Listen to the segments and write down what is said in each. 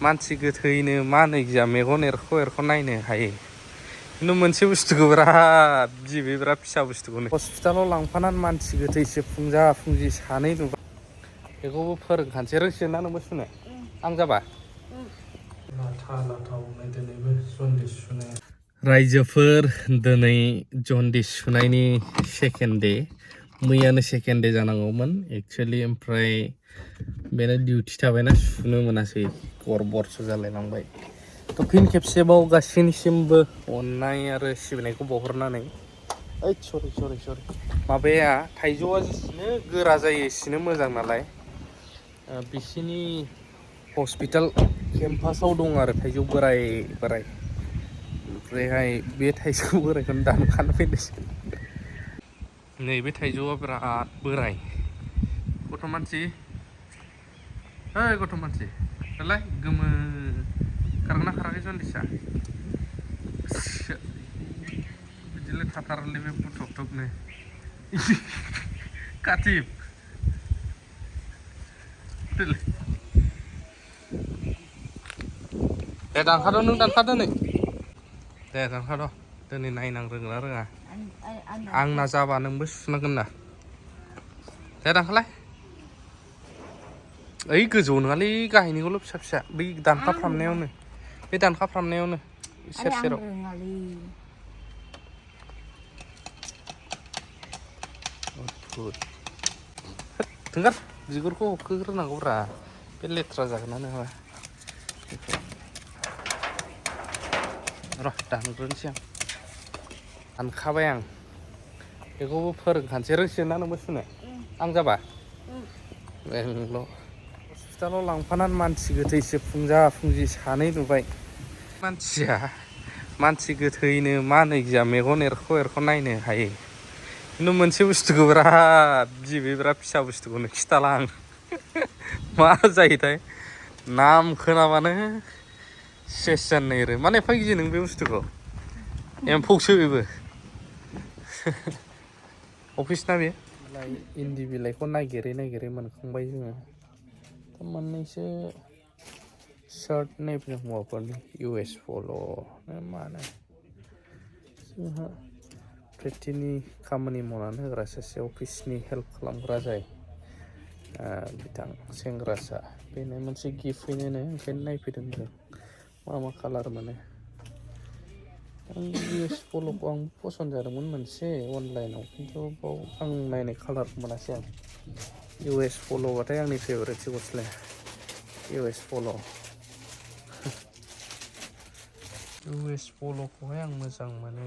मानसि गोथैनो मा होनो जा मेगन एरख' नायनो हायो खिन्थु मोनसे बुस्थुखौ बिराद गिबि बिराद फिसा बुस्थुखौनो हस्पिटालाव लांफानानै मानसि गोथैसो फुंजि सानै नुबाय बेखौबो फोरोंखानोसै रोंसिगोन ना नोंबो सुनो आं जाबा लाथा दिनैबो जन्दिस सुनाय रायजोफोर दिनै जन्दिस सुनायनि सेकेन्ड डे मैयानो सेकेन्ड डे जानांगौमोन एक्सुवेलि ओमफ्राय बेनो डिउटि थाबायना सुनो मोनासै गरबरसो जालायलांबाय थ' फिन खेबसेबाव गासैनिसिमबो अननाय आरो सिबिनायखौ बावहरनानै ओइ सरि माबाया थाइजौआ जेसेनो गोरा जायो एसेनो मोजां नालाय बिसिनि हस्पिटाल केम्पासाव दं आरो थाइजौ बोराय ओमफ्रायहाय बे थाइजौ बोरायखौनो दानखानो फैनोसै नैबे थाइजौआ बिराद बोराय गथ' मानसि दालाय गोमो खारगोना खाराखै जन्दिसा बिदिनो थाथारलै बे बुथबनो काटिब दे दानखाद' नों दानखादो नै दे दानखाद' दिनै नायनां रोंला रोङा आंना जाबा नोंबो सुनांगोन ना दे दानखालाय ओइ गोजौ नङालै गाहायनिखौल' फिसा बै दानखाफ्रामनायावनो सेराव थोंगार बिगुरखौ हखोग्रोनांगौब्रा बे लेथ्रा जागोनानो हाबा र' दानग्रोनोसै आं दानखाबाय आं बेखौबो फोरोंखानोसै रोंसिगोन ना नोंबो सुनो आं जाबा बेल' हस्पिटालाव लांफानानै मानसि गोथैसो फुंजि सानै नुबाय मानसि गोथैनो मा होनो जा मेगन एरख' नायनो हायो खिन्थु मोनसे बुस्थुखौ बिराद गिबि बिराद फिसा बुस्थुखौनो खिथाला आं मा जायोथाय नाम खोनाबानो सेस जानो नागिरो माने एफा गियो नों बे बुस्थुखौ एम्फौसो बेबो अफिस ना बेयो इन्दि बिलाइखौ नागिरै मोनखांबाय जोङो मोननैसो शार्ट नायफैदों हौवाफोरनि US पल' मानो जोंहा प्रिटिनि खामानि मावनानै होग्रा सासे अफिसनि हेल्प खालामग्रा जाय बिथां सेंग्रासा बेनो मोनसे गिफ्ट फैनोनो ओंखायनो नायफैदों जों मा कालार मोनो US पल'खौ आं पसन्द जादोंमोन मोनसे अनलाइनाव खिन्थु बाव आं नायनाय कालारखौ मोनासै आं US पल'बाथाय आंनि फेभरेटसो गस्लाया US पल' US पल'खौहाय आं मोजां मोनो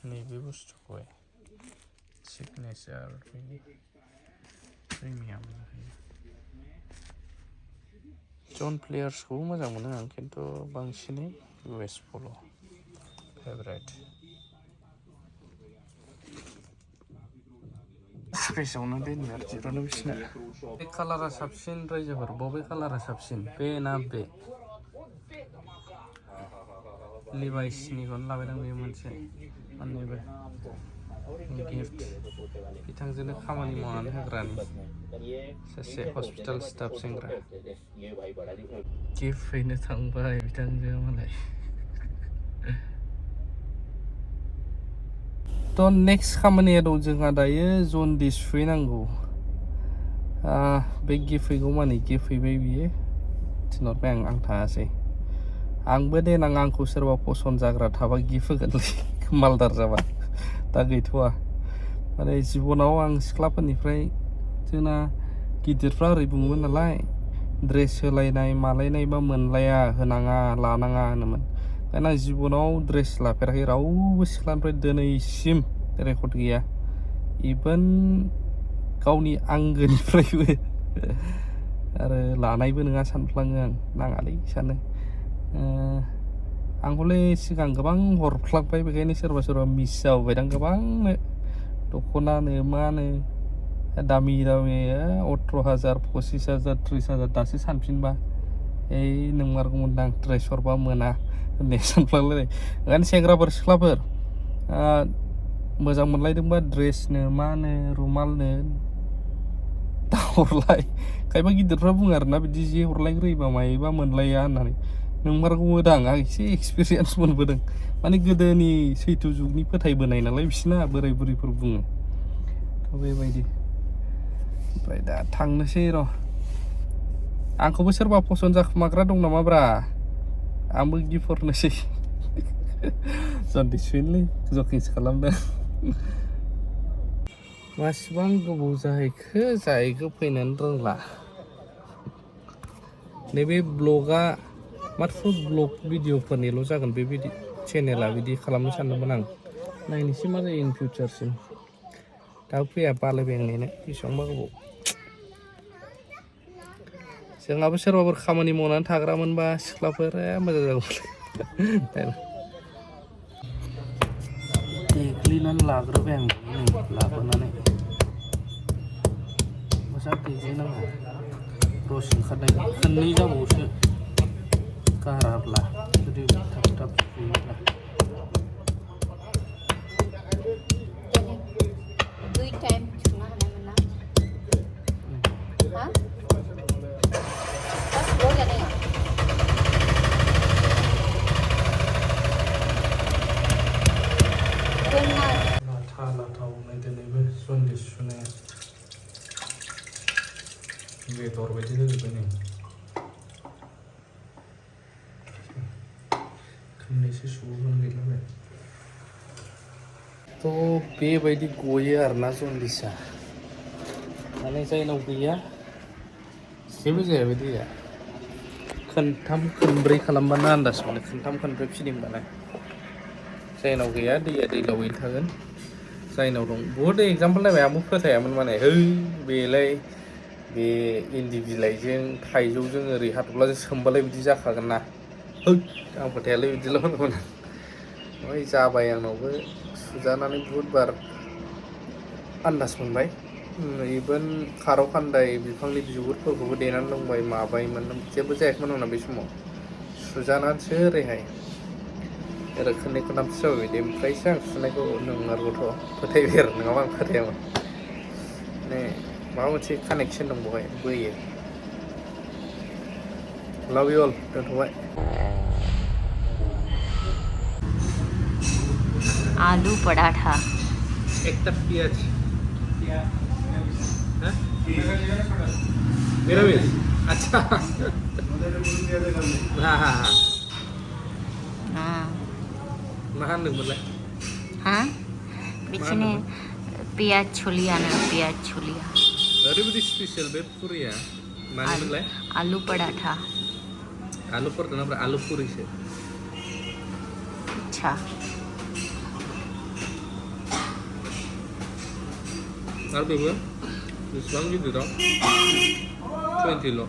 नैबे बुस्थुखौहाय सिगनेचार प्रिमियाम जन प्लेयार्सखौबो मोजां मोनो आं खिन्थु बांसिनै US पल' फेभरेट स्पेसावनो दोनो आरो जिरायनो बिसिना बे कालारा साबसिन रायजोफोर बबे कालारा साबसिन बे ना बे लिभाइसनिखौनो लाबायदां बे मोनसे मोननैबो गिफ्ट बिथांजोंनो खामानि मावनानै होग्रानि सासे हस्पिटाल स्टाफ सेंग्रा गिफ्ट फैनो थांबाय बिथांजों मालाय थ' नेक्स्ट खामानिया दं जोंहा दायो जन्दिस सुहैनांगौ बे गिफ्ट फैगौ माने गिफ्ट फैबाय बियो थिनहरबाय आं थाङासै आंबो देनां आंखौ सोरबा पसन्द जाग्रा थाबा गिफ्ट होगोनलै मालदार जाबा दा गैथ'वा माने जिबनाव आं सिख्लाफोरनिफ्राय जोंना गिदिरफ्रा ओरै बुङोमोन नालाय ड्रेस होलायनाय मालायनाय बा मोनलाया होनाङा लानाङा होनोमोन ओंखायनो आं जिबनाव ड्रेस लाफेराखै रावबो सिख्लानिफ्राय दिनैसिम रेकर्ड गैया इभेन गावनि आंगोनिफ्रायबो आरो लानायबो नङा सानफ्लाङो आं नाङालै सानो आंखौलाय सिगां गोबां हरफ्लांबाय बेखायनो सोरबा मिस जाबोबायदां गोबांनो दख'नानो मानो दामि 18,000 25,000 30,000 दासो सानफिनबा नोंमारगौमोनदां ड्रेस हरबा मोना होननाय सानफ्लांलायनाय ओंखायनो सेंग्राफोर सिख्लाफोर मोजां मोनलायदोंबा ड्रेसनो मानो रुमालनो दाहरलाय खायफा गिदिरफ्रा बुङो आरोना बिदि जे हरलायग्रोयोबा मायोबा मोनलाया होननानै नोंमारगौ मोदां आं एसे एक्सपिरियेन्स मोनबोदों माने गोदोनि सैथो जुगनि फोथायबोनाय नालाय बिसिना बोराय बुरैफोर बुङो थ' बेबायदि ओमफ्राय दा थांनोसै र' आंखौबो सोरबा फसन जाखुमाग्रा दं नामाब्रा आंबो गिफ्ट हरनोसै जन्दिसलै जकिंसो खालामदों मासिबां गोबाव जाहैखो फैनानै रोंला नैबे ब्लगा माथ्र ब्लग भिडिअफोरनिल' जागोन बे चेनेला बिदि खालामनो सानदोंमोन आं नायनोसै मा जायो इन फिउचारसिम दा फैया बालायबाय आं नेनो बेसेबांबा गोबाव जोंहाबो सोरबाफोर खामानि मावनानै थाग्रामोनबा सिख्लाफोरा मोजां जागौमोन देग्लिनानै लाग्रोबाय आं लाबोनानै मोजां देग्लिनांगौ रस ओंखारनाय खननै जाबावसो गाराब्ला जुदि थाब थाब देयोब्ला लाथा हमनाय दिनैबो जन्दिस सुनाया बेदर बायदि होजोब्बाय नै खननैसो सुबोगोन गैलाबाय थ' बेबायदि गयो आरोना जन्दिसा माने जायनाव गैया जेबो जाया बे दैया खनथाम खनब्रै खालामबानो आन्दाज मोनो खनथाम खनब्रै फिदिंबानो जायनाव गैया दैया दैलावैनो थागोन जायनाव दं बहुद एगजामपोल नायबाय आंबो फोथायामोन माने बेलाय बे इन्दि बिलाइजों थाइजौजों ओरै हाथ'फ्लाजों सोमबालाय बिदि जाखागोन ना आं फोथायालै बिदिल' होनोमोन ओमफ्राय जाबाय आंनावबो सुजानानै बहुद बार आन्दाज मोनबाय इभेन खारौ खान्दाय बिफांनि बिगुरफोरखौबो देनानै लोंबाय माबायमोन जेबो जायाखैमोन आंना बे समाव सुजानानैसो ओरैहाय खननै खनथामसो जाबाय बिदि ओमफ्रायसो आं सुनायखौ नंमारगौथ' फोथायबाय आरो नङाबा आं फोथायामोन माने माबा मोनसे कानेक्सन दं बेवहाय बोयो लाभ इउ अल दोनथ'बाय आलू पराठा एक प्याज निरामिस अच्छा हाँ हाँ हाँ मा होनदोंमोनलाय हाँ बिदिनो पियाज छुलिया ना पियाज छुलिया ओरैबायदि स्पेशल बे पुरिया मानिमोनलाय आलू पराठा आलु पराठा ना आलु पुरिसो अच्छा आरो बेबो बेसेबां गिदिराव 20ल'